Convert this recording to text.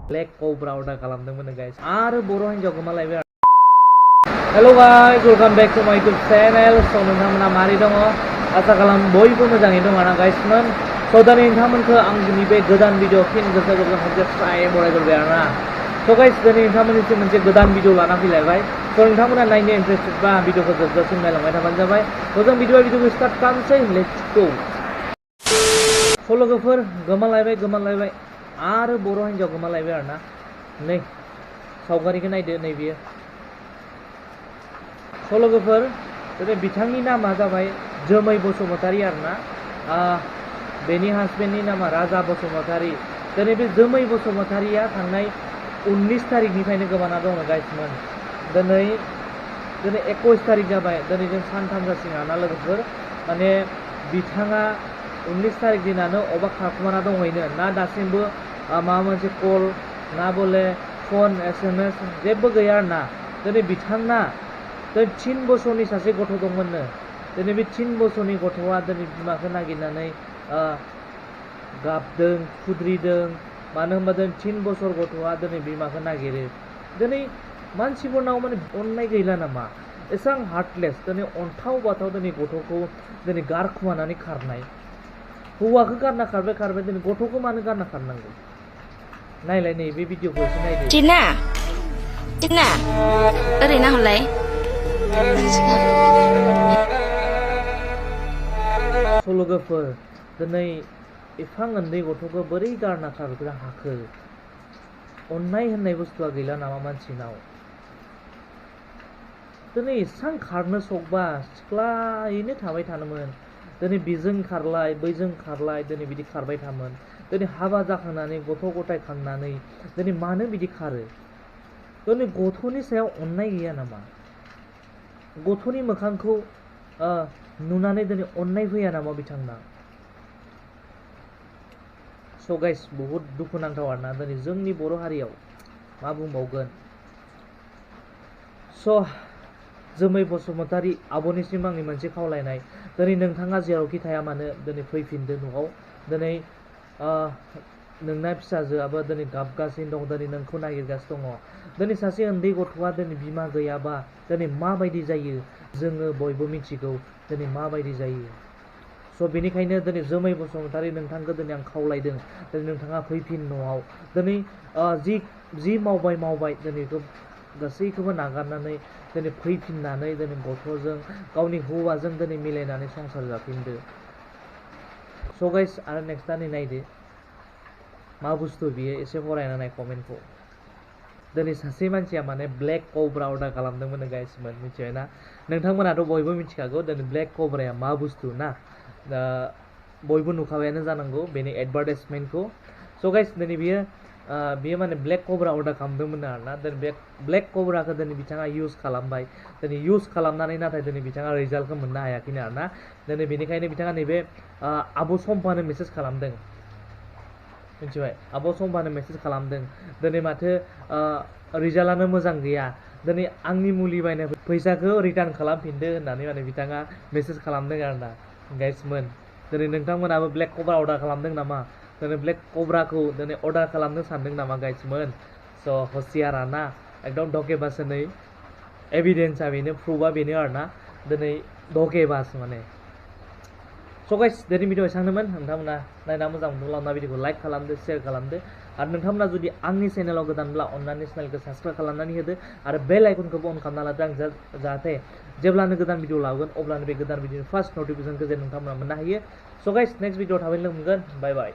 Black कब्रा order खालामदोंमोन guys आरो बर' हिन्जाव गोमालायबाय। Hello guys, welcome back to my YouTube channel. So नोंथांमोना मारै दङ? आसा खालाम बयबो मोजाङै दङ ना गाइसमोन। सो दा नोंथांमोनखौ आंनि बे गोदान भिडिअ फिन गोसो गोरबोजों खनसे स्राय बरायग्रोबाय आरोना। सो गाइस, दिनै नोंथांमोननिसिम मोनसे गोदान भिडिअ लाना फैलायबाय। सो नोंथांमोना नायनो इन्टारेस्टेड बा भिडिअखौ जोबजासिम नायलांबाय थाबानो जाबाय। मोजां भिडिअखौ स्टार्ट खालामसै। Let's go. सो लोगोफोर, गोमालायबाय आरो बर' हिन्जाव गोमालायबाय आरोना। नै सावगारिखौ नायदो, नै बियो। स' लोगोफोर, दिनै बिथांनि नामा जाबाय जोमै बसुमतारी आरोना। बेनि हासबेन्डनि नामा राजा बसुमतारी। दिनै बे जोमै बसुमतारीया थांनाय 19 तारिखनिफ्रायनो गोमाना दङ गाइसमोन। दिनै 21 तारिख जाबाय। दिनै जों सानथाम जासिगोन आरोना लोगोफोर। माने बिथाङा 19 तारिख दिनानो अबा खारखुमाना दंहैनो ना दासिमबो माबा मोनसे कल ना बोले फन SMS जेबो गैया आरोना। दिनै बिथांना 3 बोसोरनि सासे गथ' दंमोननो। दिनै बे 3 बोसोरनि गथ'आ दिनै बिमाखौ नागिरनानै गाबदों, खुद्रिदों। मानो होनबा दिनै 3 बोसोर गथ'आ दिनै बिमाखौ नागिरो। दिनै मानसिफोरनाव माने अननाय गैला नामा? एसेबां हार्टलेस। दिनै अन्थाव बाथाव दिनै गथ'खौ दिनै गारखुमानानै खारनाय। हौवाखौ गारना खारबाय दिनै गथ'खौ मानो गारना खारनांगौ? नायलाय नै बे भिडिअखौ एसे नायदो। Tina, ओरैनो हरलाय। लोगोफोर, दिनै एफां उन्दै गथ'खौ बोरै गारना खारग्रा हाखो? अननाय होननाय बुस्थुआ गैला नामा मानसिनाव? दिनै एसां खारनो सकबा सिख्लायैनो थाबाय थानोमोन। दिनै बेजों खारलाय बैजों खारलाय दिनै बिदि खारबाय थामोन। दिनै हाबा जाखांनानै गथ' गथाय खांनानै दिनै मानो बिदि खारो? दिनै गथ'नि सायाव अननाय गैया नामा? गथ'नि मोखांखौ नुनानै दिनै अननाय फैया नामा बिथांना? स' गाइस, बहुद दुखुनांथाव आरोना दिनै जोंनि बर' हारियाव। मा बुंबावगोन? स' जोमै बसुमतारी आब'निसिम आंनि मोनसे खावलायनाय, दिनै नोंथाङा जेरावखि थाया मानो दिनै फैफिनदो न'आव। दिनै नोंना फिसाजोआबो दिनै गाबगासिनो दं, दिनै नोंखौ नागिरगासिनो दङ। दिनै सासे उन्दै गथ'आ दिनै बिमा गैयाबा दिनै माबायदि जायो जोङो बयबो मिथिगौ। दिनै माबायदि जायो। स' बेनिखायनो दिनै जोमै बसुमतारी नोंथांखौ दिनै आं खावलायदों, दिनै नोंथाङा फैफिन न'आव। दिनै जि मावबाय दिनै बेखौ गासैखौबो नागारनानै दिनै फैफिननानै दिनै गथ'जों गावनि हौवाजों दिनै मिलायनानै संसार जाफिनदो। स' गाइस, आरो नेक्स्ट नै नायदो मा बुस्थु बियो, एसे फरायना नाय कमेन्टखौ। दिनै सासे मानसिया माने ब्लेक कब्रा अर्डार खालामदोंमोन गाइसमोन, मिथिबायना? नोंथांमोनाथ' बयबो मिथिखागौ दिनै ब्लेक कब्राया मा बुस्थु ना। बयबो नुखाबायानो जानांगौ बेनि एडभार्टाइजमेन्टखौ। स' गाइस, दिनै बियो माने ब्लेक कब्रा अर्डार खालामदोंमोन आरोना। दिनै बे ब्लेक कब्राखौ दिनै बिथाङा इउज खालामबाय। दिनै इउज खालामनानै नाथाय दिनै बिथाङा रिजाल्टखौ मोननो हायाखैनो आरोना। दिनै बेनिखायनो बिथाङा नैबे आब' सम्पानो मेसेज खालामदों, मिथिबाय? आब' सम्पानो मेसेज खालामदों, दिनै माथो रिजाल्टआनो मोजां गैया, दिनै आंनि मुलि बायनाय फैसाखौ रिटार्न खालामफिनदो होननानै माने बिथाङा मेसेज खालामदों आरोना गाइसमोन। दिनै नोंथांमोनाबो ब्लेक कब्रा अर्डार खालामदों नामा? दिनै ब्लेक कब्राखौ दिनै अर्डार खालामनो सानदों नामा गाइसमोन? स' हसियारा ना, एकदम धकेबास। नै एभिडेन्सआ बेनो, प्रुफआ बेनो आरोना। दिनै धकेबास माने। स' गाइस, दिनै भिडिअ एसांनोमोन। नोंथांमोना नायना मोजां मोनोब्ला अनना भिडिअखौ लाइक खालामदो, शेयार खालामदो। आरो नोंथांमोना जुदि आंनि चेनेलाव गोदानब्ला अननानै चेनेलखौ साबस्क्राइब खालामनानै होदो आरो बेल आइकनखौबो अन खालामना लादो, आं जाहाथे जेब्लानो गोदान भिडिअ लाबोगोन अब्लानो बे गोदान भिडिअनि फार्स्ट नटिफिकेसनखौ जे नोंथांमोना मोननो हायो। स' गाइस, नेक्स्ट भिडिअ थाबैनो लोगो मोनगोन। बाय बाय।